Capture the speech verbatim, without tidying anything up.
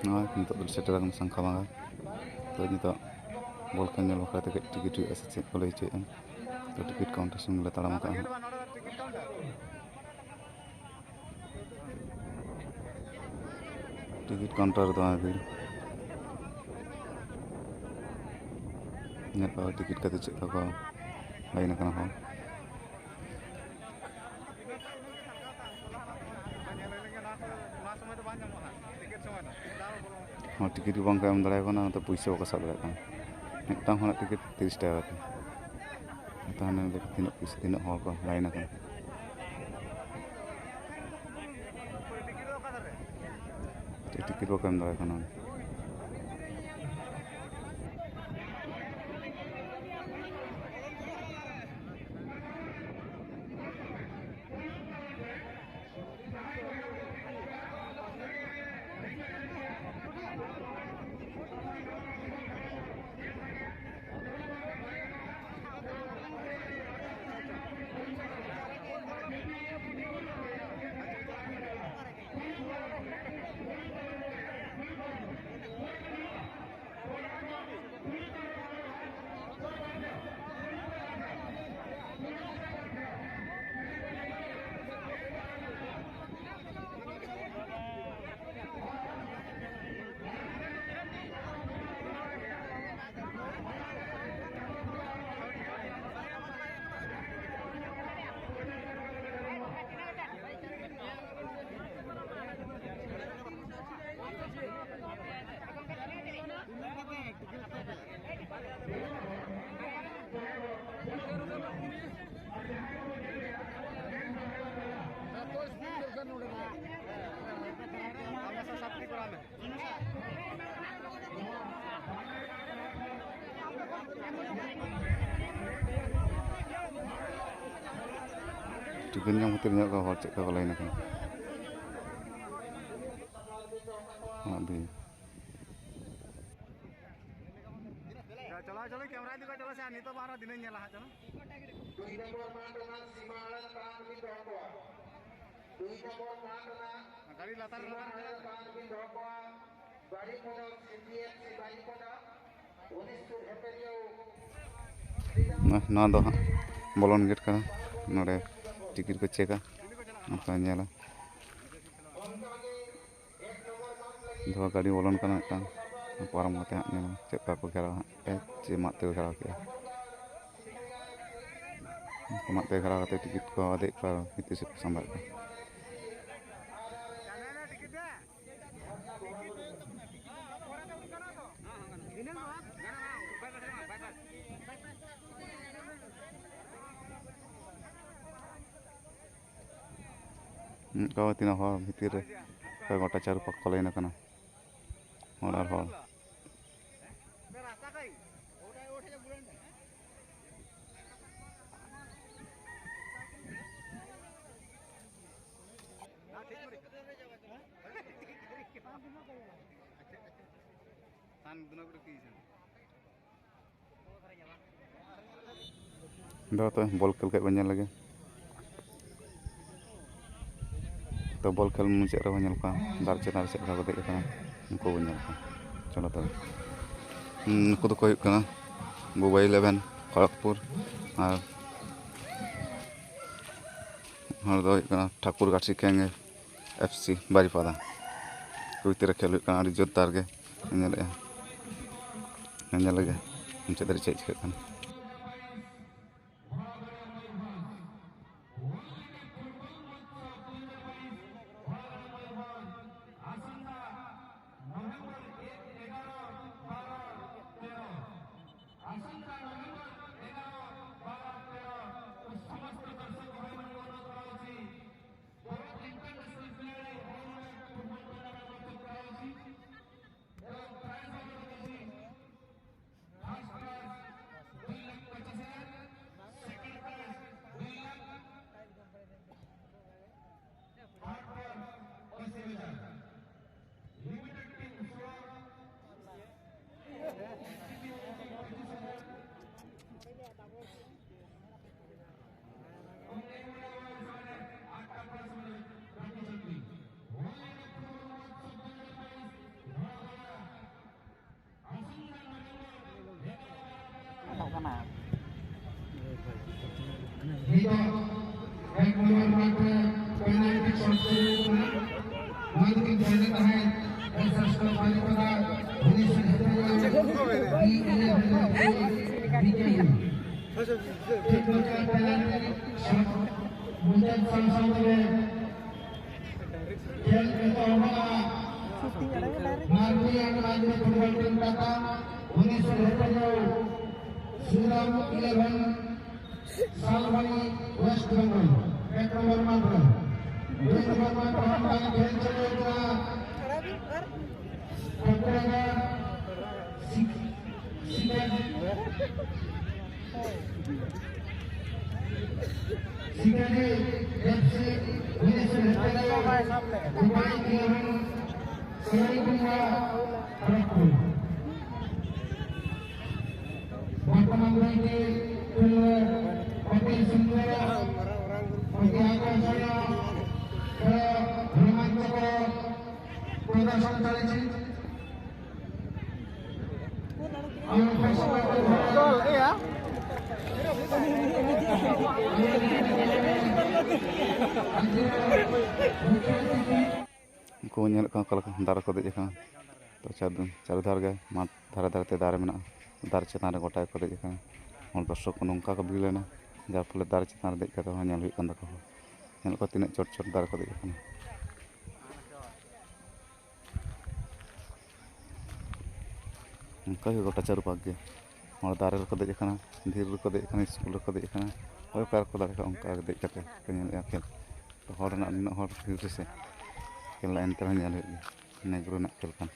ᱱᱚᱜᱼᱚᱭ ᱱᱤᱛᱚᱜ ᱫᱚᱞᱮ ᱥᱮᱴᱮᱨ ᱟᱠᱟᱱᱟ ᱥᱟᱝᱠᱷᱟ ᱵᱟᱸᱫᱷᱟ᱾ ᱛᱚ, ᱱᱤᱛᱚᱜ ᱵᱚᱞ ᱠᱷᱮᱞ ᱧᱮᱞ ᱵᱟᱠᱷᱨᱟ ᱛᱮ ᱠᱟᱹᱡ ᱴᱤᱠᱤᱴ ᱦᱩᱭᱩᱜᱼᱟ ᱥᱮ ᱪᱮᱫ ᱠᱚ ᱞᱟᱹᱭ ᱦᱚᱪᱚᱭᱮᱫᱼᱟ᱾ ᱛᱚ, ᱴᱤᱠᱤᱴ ᱠᱟᱣᱩᱱᱴᱟᱨ ᱥᱮᱱ ᱜᱮᱞᱮ ᱛᱟᱲᱟᱢ ᱟᱠᱟᱫᱼᱟ ᱦᱟᱸᱜ᱾ ᱴᱤᱠᱤᱴ ᱠᱟᱣᱩᱱᱴᱟᱨ ᱨᱮᱫᱚ ᱱᱚᱜᱼᱚᱭ ᱵᱷᱤᱲ᱾ ᱧᱮᱞ ᱯᱮ ᱴᱤᱠᱤᱴ ᱠᱷᱟᱹᱛᱤᱨ ᱪᱮᱫ ᱞᱮᱠᱟ ᱠᱚ ᱞᱟᱭᱤᱱ ᱟᱠᱟᱱᱟ ᱦᱚᱲ᱾ ᱦᱚᱸ, ᱴᱤᱠᱤᱴ ᱜᱮ ᱵᱟᱝ ᱠᱚ ᱮᱢ ᱫᱟᱲᱮᱭᱟᱠᱚ ᱠᱟᱱᱟ, ᱚᱱᱟᱛᱮ ᱯᱩᱭᱥᱟᱹ ᱵᱟᱠᱚ ᱥᱟᱵ ᱫᱟᱲᱮᱭᱟᱜ ᱠᱟᱱᱟ᱾ ᱢᱤᱫᱴᱟᱝ ᱦᱚᱲᱟᱜ ᱴᱤᱠᱤᱴ ᱛᱤᱨᱤᱥ ᱴᱟᱠᱟ ᱠᱟᱛᱮ᱾ ᱛᱟᱦᱚᱞᱮ ᱛᱤᱱᱟᱹᱜ ᱯᱩᱭᱥᱟᱹ, ᱛᱤᱱᱟᱹᱜ ᱦᱚᱲ ᱠᱚ ᱞᱟᱭᱤᱱ ᱟᱠᱟᱱᱟ᱾ ᱴᱤᱠᱤᱴ ᱵᱟᱠᱚ ᱮᱢ ᱫᱟᱲᱮᱭᱟᱜ ᱠᱟᱱᱟ᱾ ᱴᱤᱠᱤᱴ ᱧᱟᱢ ᱠᱷᱟᱹᱛᱤᱨ ᱧᱮᱞ ᱠᱚ ᱦᱚᱲ ᱪᱮᱫ ᱞᱮᱠᱟ ᱠᱚ ᱞᱟᱭᱤᱱ ᱟᱠᱟᱱᱟ᱾ ᱩᱱᱟᱹᱜ ᱵᱷᱤᱲ᱾ ᱪᱟᱞᱟᱣ, ᱪᱟᱞᱟᱣ, ᱠᱮᱢᱨᱟ ᱤᱫᱤ ᱠᱟᱜ, ᱪᱟᱞᱟᱣ ᱥᱮ, ᱟᱨ ᱱᱤᱛᱚᱜ ᱢᱟ ᱟᱨᱦᱚᱸ ᱫᱤᱱᱟᱹᱧ ᱧᱮᱞᱟ ᱦᱟᱸᱜ, ᱪᱟᱞᱟᱣ᱾ ᱫᱩᱭ ᱱᱚᱢᱵᱚᱨ ᱢᱟᱴᱷ ᱨᱮᱱᱟᱜ ᱥᱤᱢᱟᱹ ᱟᱲᱟᱝ ᱛᱟᱲᱟᱢ ᱞᱟᱹᱜᱤᱫ ᱫᱚᱦᱚ ᱠᱚᱣᱟ᱾ ᱫᱩᱭ ᱱᱚᱢᱵᱚᱨ ᱢᱟᱴᱷ ᱨᱮᱱᱟᱜ ᱱᱚᱣᱟ ᱫᱚ ᱦᱟᱸᱜ ᱵᱚᱞᱚᱱ ᱜᱮᱴ ᱠᱟᱱᱟ᱾ ᱱᱚᱰᱮ ᱴᱤᱠᱤᱴ ᱠᱚ ᱪᱮᱠᱟ, ᱚᱱᱠᱟ ᱧᱮᱞᱟ᱾ ᱫᱚ ᱜᱟᱹᱰᱤ ᱵᱚᱞᱚᱱ ᱠᱟᱱᱟ ᱢᱤᱫᱴᱟᱝ, ᱯᱟᱨᱚᱢ ᱠᱟᱛᱮ ᱦᱟᱸᱜ ᱧᱮᱞ ᱢᱮ ᱪᱮᱫ ᱞᱮᱠᱟ ᱠᱚ ᱜᱷᱮᱨᱟᱣᱟ ᱦᱟᱸᱜ, ᱪᱮᱫ ᱢᱟᱫ ᱛᱮᱠᱚ ᱜᱷᱮᱨᱟᱣ ᱠᱮᱜᱼᱟ᱾ ᱢᱟᱫ ᱛᱮ ᱜᱷᱮᱨᱟᱣ ᱠᱟᱛᱮ ᱴᱤᱠᱤᱴ ᱠᱚ ᱟᱫᱮᱜ ᱠᱚᱣᱟ, ᱵᱷᱤᱛᱤᱨ ᱥᱮᱫ ᱠᱚ ᱥᱟᱢᱵᱟᱣᱮᱫ ᱠᱚᱣᱟ᱾ ᱚᱱᱠᱟ ᱛᱤᱱᱟᱹᱜ ᱦᱚᱲ ᱵᱷᱤᱛᱤᱨ ᱨᱮ ᱜᱚᱴᱟ ᱪᱟᱨᱩ ᱯᱟᱠ ᱠᱚ ᱞᱟᱭᱤᱱ ᱟᱠᱟᱱᱟ, ᱦᱚᱲ ᱟᱨ ᱦᱚᱲ᱾ ᱫᱚ ᱛᱚ ᱵᱚᱞ ᱠᱷᱮᱞ ᱠᱟᱹᱡ ᱵᱚᱱ ᱧᱮᱞ ᱞᱮᱜᱮ᱾ ᱛᱚ ᱵᱚᱞ ᱠᱷᱮᱞ ᱢᱩᱪᱟᱹᱫ ᱨᱮᱵᱚᱱ ᱧᱮᱞ ᱠᱚᱣᱟ ᱫᱟᱨᱮ ᱪᱮᱛᱟᱱ ᱨᱮ ᱪᱮᱫ ᱞᱮᱠᱟ ᱠᱚ ᱫᱮᱡ ᱟᱠᱟᱱᱟ, ᱩᱱᱠᱩ ᱵᱚᱱ ᱧᱮᱞ ᱠᱚᱣᱟ᱾ ᱪᱚᱞᱚ ᱛᱚᱵᱮ, ᱦᱩᱸ, ᱱᱩᱠᱩ ᱫᱚᱠᱚ ᱦᱩᱭᱩᱜ ᱠᱟᱱᱟ ᱵᱩᱵᱟᱹ ᱤᱞᱮᱵᱷᱮᱱ ᱠᱷᱚᱲᱚᱜᱽᱯᱩᱨ, ᱟᱨ ᱦᱚᱲ ᱫᱚ ᱦᱩᱭᱩᱜ ᱠᱟᱱᱟ ᱴᱷᱟᱠᱩᱨ ᱜᱟᱪᱷᱤ ᱠᱮᱝ ᱮᱯᱷ ᱥᱤ ᱵᱟᱨᱤᱯᱟᱫᱟ᱾ ᱠᱚ ᱵᱷᱤᱛᱤᱨ ᱨᱮ ᱠᱷᱮᱞ ᱦᱩᱭᱩᱜ ᱠᱟᱱᱟ, ᱟᱹᱰᱤ ᱡᱳᱨᱫᱟᱨ ᱜᱮ ᱧᱮᱞᱮᱜᱼᱟ, ᱧᱮᱞ ᱞᱮᱜᱮ ᱢᱩᱪᱟᱹᱫ ᱫᱷᱟᱹᱨᱤᱡ ᱪᱮᱫ ᱪᱤᱠᱟᱹᱜ ᱠᱟᱱᱟ᱾ ᱴᱷᱤᱠ ᱚᱱᱠᱟ ᱯᱮᱱᱟᱞᱴᱤ ᱥᱚᱴ ᱢᱩᱪᱟᱹᱫ ᱥᱟᱶ ᱥᱟᱶ ᱛᱮᱜᱮ ᱠᱷᱮᱞ ᱮᱛᱚᱦᱚᱵᱚᱜᱼᱟ᱾ Mardi and Mardi football team ᱴᱟᱴᱟ, ᱩᱱᱤᱥ ᱦᱮᱯᱮᱡᱚ, ᱥᱨᱤᱨᱟᱢ ᱤᱞᱮᱵᱷᱮᱱ, ᱥᱟᱞᱵᱟᱱᱤ, ᱳᱭᱮᱥᱴ ᱵᱮᱝᱜᱚᱞ, ᱮᱠ ᱱᱚᱢᱵᱚᱨ ᱢᱟᱴᱷ ᱨᱮ᱾ ᱫᱩᱭ ᱱᱚᱢᱵᱚᱨ ᱢᱟᱴᱷ ᱨᱮ ᱦᱚᱸ ᱚᱱᱠᱟ ᱜᱮ ᱠᱷᱮᱞ ᱪᱟᱹᱞᱩ ᱠᱟᱱᱟ᱾ ᱴᱷᱟᱠᱩᱨᱟᱜᱟᱲ, ᱥᱤᱠ-, ᱥᱤᱠᱟᱨ-, ᱥᱤᱠᱟᱨᱤ ᱮᱯᱷ ᱥᱤ, ᱩᱱᱤᱥ ᱦᱮᱯᱮᱡᱚ, ᱫᱩᱵᱟᱭ ᱤᱞᱮᱵᱷᱮᱱ, ᱥᱮᱨᱟᱭᱠᱮᱞᱞᱟ, ᱠᱷᱚᱲᱚᱜᱽᱯᱩᱨ᱾ ᱵᱚᱨᱛᱚᱢᱟᱱ ᱨᱮ ᱠᱷᱮᱞ ᱯᱟᱴᱤᱞ ᱥᱤᱝᱦᱚ ᱯᱟᱴᱤ ᱟᱠᱚᱨᱥᱚᱱ ᱨᱳᱢᱟᱧᱪᱚᱠᱚᱨ ᱯᱨᱚᱫᱚᱨᱥᱚᱱ ᱪᱟᱞᱤᱪᱤ᱾ ᱩᱱᱠᱩ ᱧᱮᱞᱮᱫ ᱠᱚᱣᱟ ᱚᱠᱟ ᱞᱮᱠᱟ ᱫᱟᱨᱮ ᱠᱚ ᱫᱮᱡ ᱟᱠᱟᱱᱟ᱾ ᱛᱚ ᱪᱟᱨ-, ᱪᱟᱨᱤ ᱫᱷᱟᱨᱮ ᱜᱮ ᱢᱟᱴᱷ ᱫᱷᱟᱨᱮ ᱫᱷᱟᱨᱮ ᱛᱮ ᱫᱟᱨᱮ ᱢᱮᱱᱟᱜᱼᱟ᱾ ᱫᱟᱨᱮ ᱪᱮᱛᱟᱱ ᱨᱮ ᱜᱚᱴᱟ ᱜᱮᱠᱚ ᱫᱮᱡ ᱟᱠᱟᱱᱟ᱾ ᱦᱚᱲ ᱫᱚᱨᱥᱚᱠ ᱠᱚ ᱱᱚᱝᱠᱟ ᱠᱚ ᱵᱷᱤᱲ ᱞᱮᱱᱟ, ᱡᱟᱨ ᱯᱷᱚᱞᱮ ᱫᱟᱨᱮ ᱪᱮᱛᱟᱱ ᱨᱮ ᱫᱮᱡ ᱠᱟᱛᱮ ᱦᱚᱸ ᱧᱮᱞ ᱦᱩᱭᱩᱜ ᱠᱟᱱ ᱛᱟᱠᱚᱣᱟ᱾ ᱧᱮᱞ ᱠᱚ ᱛᱤᱱᱟᱹᱜ ᱪᱚᱴ ᱪᱚᱴ ᱫᱟᱨᱮ ᱠᱚ ᱫᱮᱡ ᱟᱠᱟᱱᱟ᱾ ᱚᱱᱠᱟ ᱜᱮ ᱜᱚᱴᱟ ᱪᱟᱹᱨᱩᱯᱟᱠ ᱜᱮ ᱦᱚᱲ ᱫᱟᱨᱮ ᱨᱮᱠᱚ ᱫᱮᱡ ᱟᱠᱟᱱᱟ, ᱫᱷᱤᱨᱤ ᱨᱮᱠᱚ ᱫᱮᱡ ᱟᱠᱟᱱᱟ, ᱥᱠᱩᱞ ᱨᱮᱠᱚ ᱫᱮᱡ ᱟᱠᱟᱱᱟ᱾ ᱚᱠᱚᱭ ᱚᱠᱟ ᱨᱮᱠᱚ ᱫᱟᱲᱮ ᱠᱟᱜᱼᱟ ᱚᱱᱠᱟ ᱜᱮ ᱫᱮᱡ ᱠᱟᱛᱮ ᱠᱚ ᱧᱮᱞᱮᱫᱼᱟ ᱠᱷᱮᱞ᱾ ᱛᱚ ᱦᱚᱲ ᱨᱮᱱᱟᱜ ᱱᱩᱱᱟᱹᱜ ᱦᱚᱲ ᱵᱷᱤᱲ ᱨᱮᱥᱮ ᱠᱷᱮᱞ ᱮᱱᱛᱮ ᱨᱮᱦᱚᱸ ᱧᱮᱞ ᱦᱩᱭᱩᱜ ᱜᱮᱭᱟ᱾ ᱱᱮᱜᱽᱨᱳ ᱨᱮᱱᱟᱜ ᱠᱷᱮᱞ ᱠᱟᱱᱟ᱾